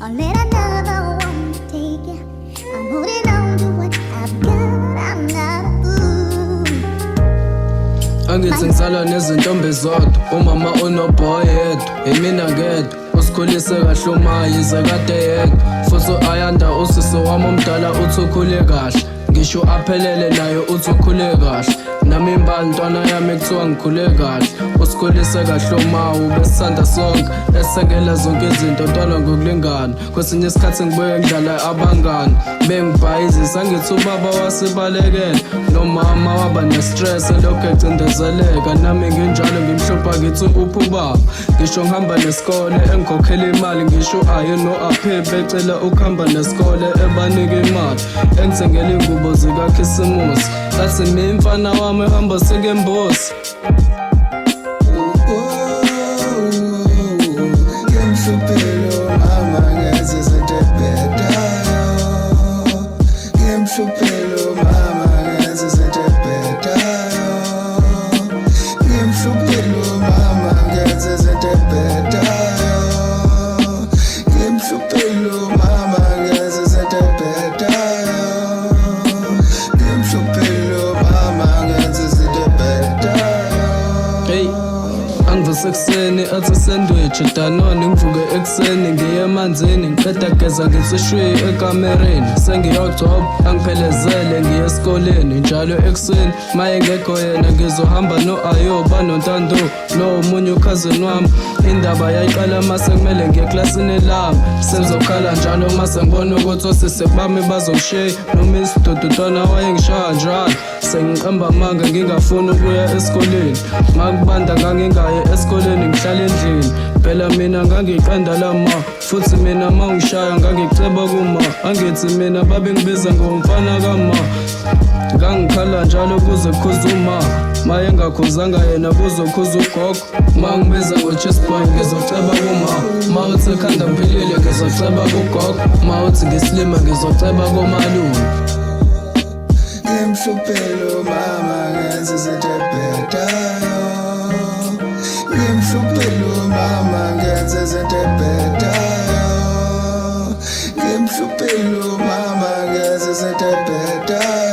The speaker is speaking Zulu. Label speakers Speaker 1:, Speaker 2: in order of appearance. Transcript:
Speaker 1: Or let another woman take you. I'm holding on to what I've got. I'm not a fool.
Speaker 2: Angithi ngisalwa nezintombi zodwa, umama unoboy yedwa, imina ngedwa. Usikhulise kahle uma yize kade yedwa. Futhi u-Ayanda usisi wami omdala uthi ukhule kahle. Ngisho aphelele naye uthi ukhule kahle. Nami imbali ntwana yami kuthiwa ngikhule kahle. Usikhulise kahle uma ubesithanda sonke, esengela zonke izinto ntwana ngokulingana. Kwesinye isikhathi ngibuye ngidlala abangani bengibhayizisa, ngithi ubaba wasibalekela nomama waba ne-stress elokhu ecindezeleka. Nami nginjalo ngimhlupha ngithi uphi ubaba, ngisho ngihamba nesikole engikhokhela imali, ngisho aye no-aphe becela ukuhamba nesikole ebanika imali, engithengela iy'ngubo zikaKhisimusi, athi mi mfana wami hamba sekembosi.
Speaker 3: Ngimhluphile mama ngenza izinto ebhedayo. Ngimhluphile mama ngenza izinto ebhedayo. Ngimhluphile mama ngenza izinto ebhedayo. Ngimhluphile mama ngenza izinto ebhedayo. Ngimhluphile mama ngenza izinto ebhedayo.
Speaker 2: Hey, angivuse ekuseni athi sandwich Danone, ngivuke ekuseni ngiye emanzini, ngiqeda kugeza ngithi shwi ekamereni, sengiyogcoba angiphelezele ngiye esikoleni njalo ekuseni. Maye ngekho yena ngizohamba no-Ayoba noNtando lo omunye ukhazini wami. Indaba yayiqala mase kumele ngiye eklasini lami, sengizokhala njalo mase ngibona ukuthi osisi bami bazongishiya noma isidudutwana wayengishaya njalo, sengiqamba amanga ngingafuni ukuya esikoleni. Makubanda ngangingayi esikoleni, ngihlala endlini. Phela mina ngangiqanda lama, futhi mina ma ungishaya ngangiceba kuma. Angithi mina babengibiza ngomfana kama. Ngangikhala njalo kuze khuze uma, maye engakhuzanga yena kuzokhuza ugogo. Ma ngibiza ngo-chess boy ngizoceba kuma, ma uthi ekhanda ngiphilile ngizoceba kugogo, ma uthi ngisilima ngizoceba komalume.
Speaker 3: Ngimhluphile mama ngenza izinto ebhedayo. Ngimhluphile mama ngenza izinto ebhedayo. Ngimhluphile mama ngenza izinto ebhedayo.